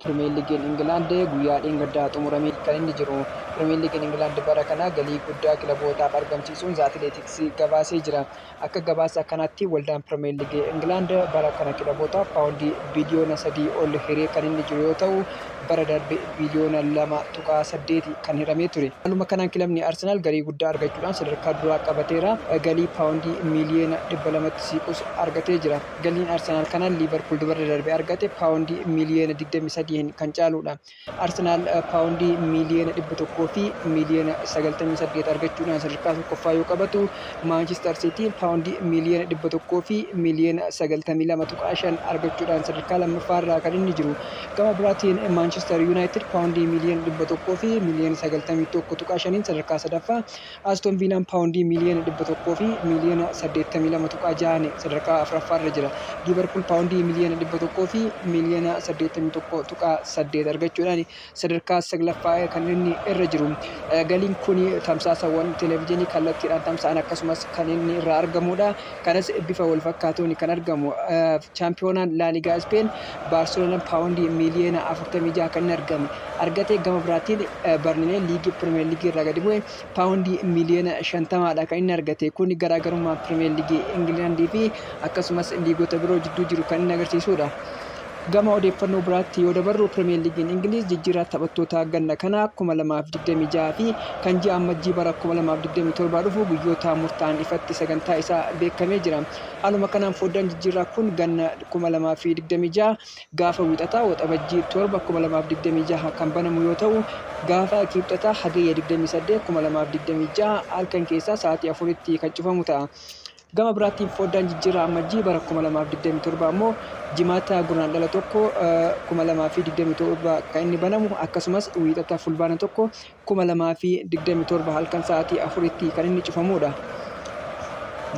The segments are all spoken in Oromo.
Pirimeer Liigiin Ingilaand guyyaa dheengaddaa xumuramee kan inni jiru. Pirimeer Liigiin Ingilaand bara kana galii guddaa kilabootaaf argamsiisuun The Athletics gabaasee jira. Akka gabaasa kanaatti waldaan Pirimeer Liigii Ingilaand bara kana kilabootaaf paawundii biliyoona 3 ol hiree kan inni jiru yoo ta'u, bara darbe biliyoona 2.8 kan hiramee ture. Haaluma kanaan kilabni Arsenaal galii guddaa argachuudhaan sadarkaa duraa qabateera. Galii paawundii miiliyoona 200tti siqus argatee jira. Galiin Arsenaal kanaan Liivarpuul bara darbe argate paawundii miiliyoona 23n kan caaludha. Arsenaal paawundii miiliyoona 100 fi miiliyoona 98 argachuudhaan sadarkaa tokkoffaa yoo qabatu, Maanchister Siitiin paawundii miiliyoona 100 fi miiliyoona 92.5 argachuudhaan sadarkaa lammaffaarraa kan inni jiru. Gama biraatiin Maanchister Yuunaayitid paawundii miiliyoona 100 fi miiliyoona 91.5n sadarkaa sadaffaa, Aston Viilaan paawundii miiliyoona 100 fi miiliyoona 82.6n sadarkaa afuraffaarra jira. Liivarpuul paawundii miiliyoona 100 fi miiliyoona 81.8 argachuudhaan sadarkaa saglaffaa kan inni irra jiru. Galiin kun tamsaasawwan televezyiinii kallattiidhaan tamsa'an akkasumas kan inni irraa argamudha. Kanas bifa wal fakkaatuun kan argamu. Chaampiyoonaan Laaligaa Ispeen Baarseloonaan paawundii miiliyoona 46 kan inni argame. Argate gama biraatiin Barnileen liigii Pirimeer Liigii irraa gadi bu'e paawundii miiliyoona 50dha kan inni argate. Kun garaagarummaa Pirimeer Liigii Ingilaandii fi akkasumas liigota biroo jidduu jiru kan inni agarsiisudha. Gama odeeffannoo biraatti yoo dabarru, Pirimeer Liigiin Ingiliiz jijjiirraa taphattootaa ganna kana 2026 fi kan ji'a Ammajjii bara 2027 dhufu guyyoota murtaa'an ifatti sagantaa isaa beekamee jira. Haaluma kanaan foddaan jijjiirraa kun ganna 2026 gaafa Wiixataa Waxabajjii 7, 2026 kan banamu yoo ta'u, gaafa Kibxataa Hagayya 28, 2026 halkan keessaa sa'aatii 4tti kan cufamu ta'a. Gama biraatiin foddaan jijjiirraa Ammajjii bara 2027 ammoo Jimaata Guraandhala 1, 2027 kan inni banamu, akkasumas Wiixata Fulbaana 1, 2027 halkan sa'aatii 4tti kan inni cufamudha.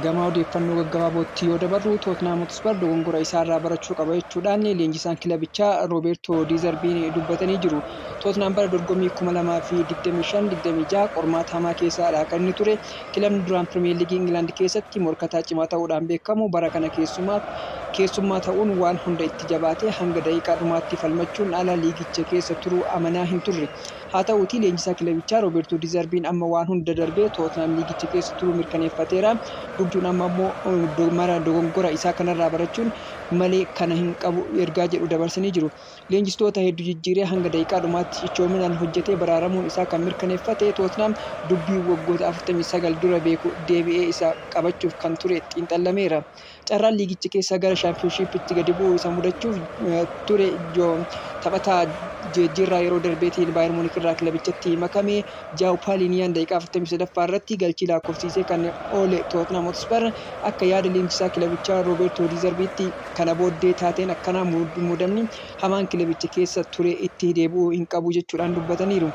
Gama odeeffannoo gaggabaabootti yoo dabarru, Tootnaam Hotspar dogongora isaarraa barachuu qaba jechuudhaan leenjisaan kilabichaa Roobeertoo Diizarbiin dubbatanii jiru. Tootnaam bara dorgommii 2025-26 qormaata hamaa keessaadha kan inni ture. Kilabni duraan Pirimeer Liigii Ingilaand keessatti morkataa cimaa ta'uudhaan beekamu bara kana keessummaa ta'uun waan hunda itti jabaatee hanga daqiiqaa dhumaatti falmachuun ala liigicha keessa turuu amanaa hin turre. Haa ta'uutii leenjisaa kilabichaa Roobeertoo Dizarbiin amma waan hunda darbee Tootnaam liigicha keessa turuu mirkaneeffateera. Dubbachuun amma ammoo mara dogongora isaa kanarraa barachuun malee kana hin qabu ergaa jedhu dabarsanii jiru. Leenjistoota hedduu jijjiiree hanga daqiiqaa dhumaatti cichoominaan hojjetee baraaramuun isaa kan mirkaneeffate Tootnaam dubbii waggoota 49 dura beeku deebi'ee isa qabachuuf kan ture xiinxallameera. Carraan liigicha keessaa gara Shaampiyoonshiippitti gadi bu'uu isa mudachuuf ture taphataa jijjiirraa yeroo darbeetiin Baayern Muunik irraa kilabichatti makame Jaaw Paaliniyaan daqiiqaa 43ffaa irratti galchii lakkoofsiisee kan oole Tootnaam Hotspar akka yaada leenjisaa kilabichaa Roobeertoo Diizarbiitti kana booddee taateen akkanaa muudamni hamaan kilabicha keessa ture itti deebi'uu hin qabu jechuudhaan dubbataniiru.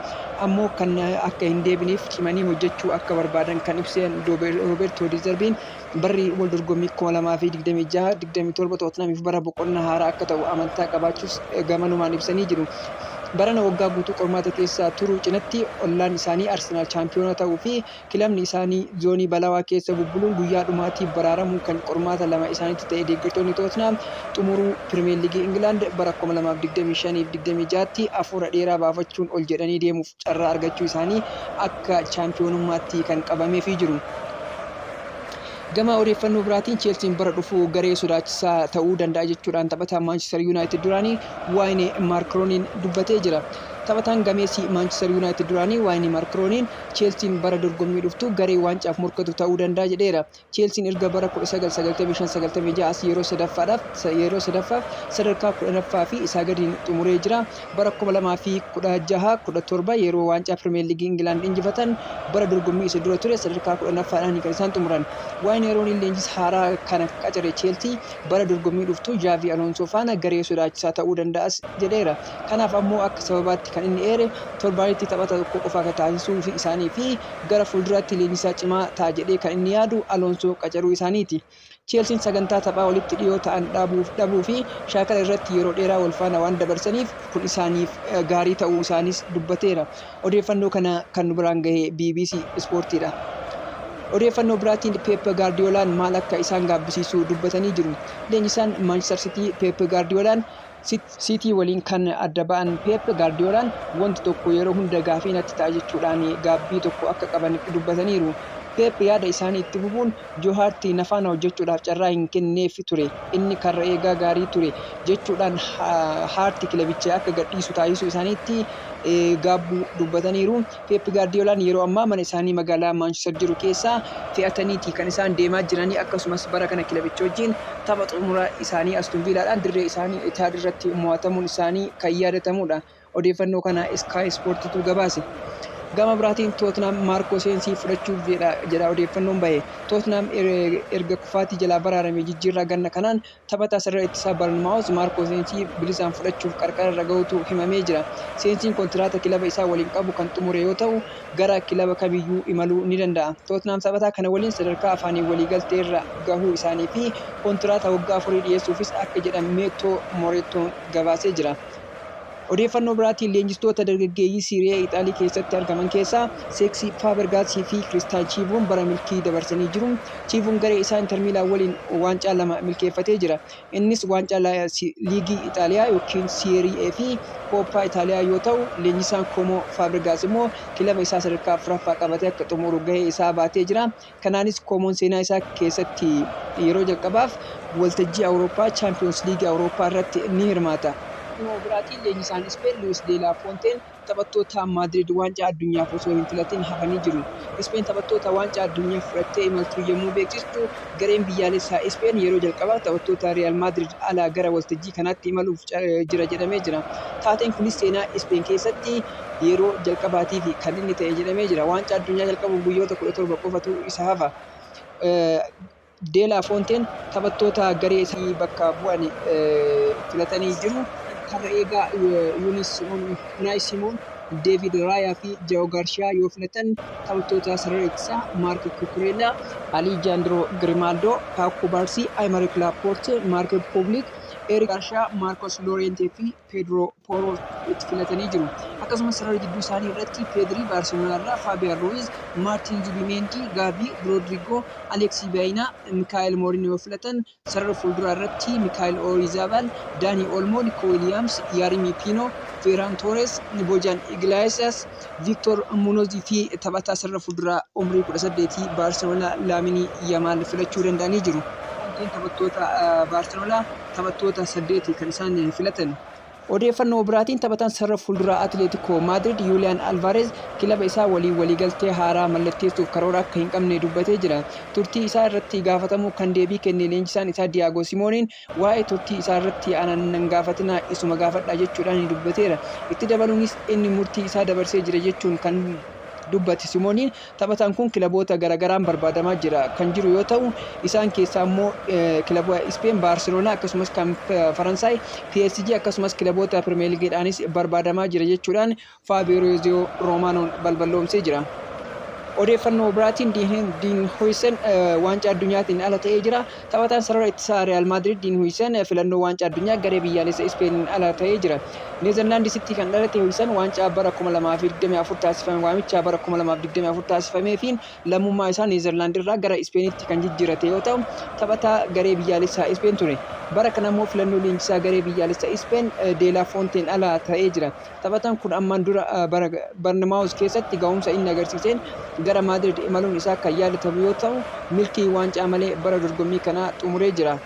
Ammoo kan akka hin deebiniif cimanii hojjechuu akka barbaadan kan ibsan Roobeertoo Diizarbiin, Barri wal dorgommii 2026-27 Tootnaamiif bara boqonnaa haaraa akka ta'u amantaa qabaachuus gamanumaan ibsanii jiru. Barana waggaa guutuu qormaata keessa turuu cinatti ollaan isaanii Arsenaal chaampiyoonaa ta'uu fi kilabni isaanii zoonii balawaa keessa bubbuluun guyyaa dhumaatiif baraaramuun kan qormaata lama isaanitti ta'e deeggartoonni Tootnaam xumuruu Pirimeer Liigii Ingilaand bara 2025-26tti afuura dheeraa baafachuun ol jedhanii deemuuf carraa argachuu isaanii akka chaampiyoonummaatti kan qabameefii jiru. Gama odeeffannoo biraatiin, Cheelsiin bara dhufu garee sodaachisaa ta'uu danda'a jechuudhaan taphataan Maanchister Yuunaayitid duraanii Waayne Maark Rooniin dubbatee jira. Taphataan gameessi Maanchister Yuunaayitid duraanii Waayne Maark Rooniin Cheelsiin bara dorgommii dhuftu garee waancaaf morkatu ta'uu danda'a jedheera. Cheelsiin erga bara 1995-96 as yeroo sadaffaadhaaf yeroo sadaffaaf sadarkaa 10ffaa fi isaa gadiin xumuree jira. Bara 2016 17 yeroo waancaa Pirimeer Liigii Ingilaand injifatan bara dorgommii isa dura ture sadarkaa 10ffaadhaan kan isaan xumuran. Waayne Rooniin leenjisa haaraa kana qacare Cheelsii bara dorgommii dhuftu Zhaavii Aloonsoo faana garee sodaachisaa ta'uu danda'as jedheera. Kanaaf ammoo akka sababaatti kan inni eere torbaanitti taphata tokko qofa taasisuu isaanii fi gara fuulduraatti leenjisaa cimaa ta'a jedhee kan inni yaadu Aloonsoo qacaruu isaaniiti. Cheelsiin sagantaa taphaa walitti dhiyoo ta'an dhabuu fi shaakala irratti yeroo dheeraa wal faana waan dabarsaniif kun isaaniif gaarii ta'uu isaaniis dubbateera. Odeeffannoo kana kan nu biraan gahe bbc Ispoortiidha. Odeeffannoo biraatiin Peep Gaardiyoolaan maal akka isaan gaabbisiisu dubbatanii jiru. Leenjisaan Maanchister Sitii Peep Gaardiyoolaan Siitii waliin kan adda ba'an Peep Gaardiyoolaan wanti tokko yeroo hunda gaafii natti ta'a jechuudhaan gaabbii tokko akka qaban dubbataniiru. Peep yaada isaanii itti fufuun Joo Haarti na faana hojjechuudhaaf carraa hin kenneef ture. Inni karra eegaa gaarii ture jechuudhaan Haarti kilabicha akka gadhiisu taasisuu isaaniitti gaabbuu dubbataniiru. Peep Gaardiyoolaan yeroo ammaa mana isaanii magaalaa Maanchister jiru keessaa fe'ataniiti kan isaan deemaa jiranii, akkasumas bara kana kilabicha wajjin tapha xumura isaanii Aston Viilaadhaan dirree isaanii Itaad irratti mo'atamuun isaanii kan yaadatamudha. Odeeffannoo kana Sky Sportitu gabaase. Gama biraatiin Tottenham Maarkoo Seensii fudhachuuf jedha odeeffannoon bahe. Tottenham erga kufaatii jalaa baraarame jijjiirraa ganna kanaan taphataa sarara ittisaa Barnmaawus Maarkoo Seensii bilisaan fudhachuuf qarqara irra gahuutu himamee jira. Seensiin kontiraata kilaba isaa waliin qabu kan xumure yoo ta'u, gara kilaba kamiyyuu imaluu ni danda'a. Tottenham taphataa kana waliin sadarkaa afaaniin waliigaltee irra gahuu isaanii fi kontiraata waggaa 4 dhiyeessuufis akka jedhan Meetoo Moreettoon gabaasee jira. Odeeffannoo biraatiin leenjistoota dargaggeeyyii Siiriyaa Ixaalii keessatti argaman keessaa Seeksi Faabergaatsii fi Kiristaan Chiivuun bara milkii dabarsanii jiru. Chiivuun garee isaa Inter Miilaan waliin waancaa 2 milkeeffatee jira. Innis waancaa liigii Ixaaliyaa yookiin Siirii A fi Kooppaa Itaaliyaa yoo ta'u, leenjisaan Koomoo Faabergaas immoo kilaba isaa sadarkaa 4ffaa qabatee akka xumuru gahee isaa baatee jira. Kanaanis Koomoon seenaa isaa keessatti yeroo jalqabaaf waltajjii Awurooppaa Chaampiyoons Liigii Awurooppaa irratti ni hirmaata. Gama biraatiin leenjisaan Ispeen Luwis de la Fonteen taphattoota Maadriid waancaa addunyaaf osoo hin filatin hafanii jiru. Ispeen taphattoota waancaa addunyaaf fudhattee imaltuu yommuu beeksistu, gareen biyyaalessaa Ispeen yeroo jalqabaaf taphattoota Riyaal Maadriid alaa gara waltajjii kanaatti imaluuf jira jedhamee jira. Taateen kunis seenaa Ispeen keessatti yeroo jalqabaatiif kan inni ta'e jedhamee jira. Waancaa addunyaa jalqabuuf guyyoota 17 qofatu isa hafa. De La Fonteen taphattoota garee isaanii bakka bu'an filatanii jiru. Karra eegaa Unai Simon, David Raya fi Joao Garcia yoo filatan, taphattoota sarara ittisaa Marc Cucurella, Alejandro Grimaldo, Pau Cubarsí, Aymeric Laporte, Marc Pubill, Eric Garcia, Marcos Llorente fi Pedro Porro itti filatanii jiru. Akkasumas sarara jidduu isaanii irratti Pedri Baarseloonaa irraa, Fabian Ruiz, Martin Zubimendi, Gavi, Rodrigo, Alexis Baena, Mikael Merino yoo filatan, sarara fuulduraa irratti Mikael Oyarzabal, Dani Olmo, Nico Williams, Yeremy Pino, Ferran Torres, Borja Iglesias, Victor Munoz fi taphataa sarara fuulduraa umrii 18 Baarseloonaa Lamine Yamal filachuu danda'anii jiru. Taphattoota Baarseloonaa taphattoota 8 kan isaan filatan. Odeeffannoo biraatiin taphataan sarara fuulduraa Atileetikoo Maadrid Yuuliyaan Alvaarez kilaba isaa waliin waliigaltee haaraa mallatteessuuf karoora akka hin qabne dubbatee jira. Turtii isaa irratti gaafatamuu kan deebii kenne leenjisaan isaa Diyaagoo Simooniin waa'ee turtii isaa irratti anaan nan gaafatinaa, isuma gaafadhaa jechuudhaan dubbateera. Itti dabaluunis inni murtii isaa dabarsee jira jechuun kan dubbate Simooniin, taphataan kun kilaboota garaagaraan barbaadamaa jira kan jiru yoo ta'u, isaan keessaa immoo kilaba Ispeen Baarseloonaa, akkasumas kan Faransaay PSG, akkasumas kilaboota Pirimeer Liigiidhaanis barbaadamaa jira jechuudhaan Fabrizio Romanoon balballoomsee jira. Odeeffannoo biraatiin Diin Huijsen waancaa addunyaatiin ala ta'ee jira. Taphataan sarara ittisaa Riyaal Maadriid Diin Huijsen filannoo waancaa addunyaa garee biyyaalessa Ispeeniin ala ta'ee jira. Neezerlaandisitti kan dhalate Huijsen waancaa bara 2024 taasifame waamicha bara 2024 taasifameefiin lammummaa isaa Neezerlaand irraa gara Ispeenitti kan jijjiirate yoo ta'u, taphataa garee biyyaalessaa Ispeen ture. Bara kana immoo filannoo leenjisaa garee biyyaalessa Ispeen De La Fonteen ala ta'ee jira. Taphataan kun ammaan dura Barnmaawuz keessatti gahumsa inni agarsiiseen gara Maadriid imaluun isaa kan yaadatamu yoo ta'u, milkii waancaa malee bara dorgommii kanaa xumuree jira.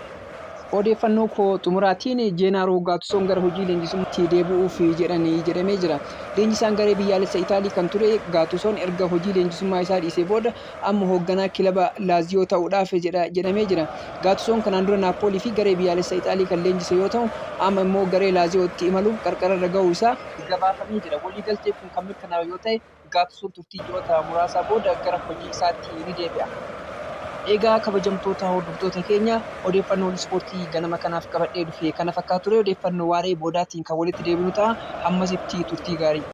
Odeeffannoo koo xumuraatiin Jeenaaroo Gaatusoon gara hojii leenjisummaatti deebi'uuf jedhanii jedhamee jira. Leenjisaan garee biyyaalessa Itaalii kan ture Gaatusoon erga hojii leenjisummaa isaa dhiisee booda amma hoogganaa kilaba Laaziyoo ta'uudhaaf jedha jedhamee jira. Gaatusoon kanaan dura Naappoolii fi garee biyyaalessa Itaalii kan leenjise yoo ta'u, amma immoo garee Laaziyootti imaluuf qarqararra gahuu isaa gabaafamee jira. Waliigaltee kun kan mirkanaa'u yoo ta'e Gaatusoon turtii ji'oota muraasaa booda gara hojii isaatti ni deebi'a. Egaa kabajamtoota hordoftoota keenya, odeeffannoon ispoortii ganama kanaaf qabadhee dhufe kana fakkaatu ture. Odeeffannoo waaree boodaatiin kan walitti deebinu ta'a. Hammasitti turtii gaarii.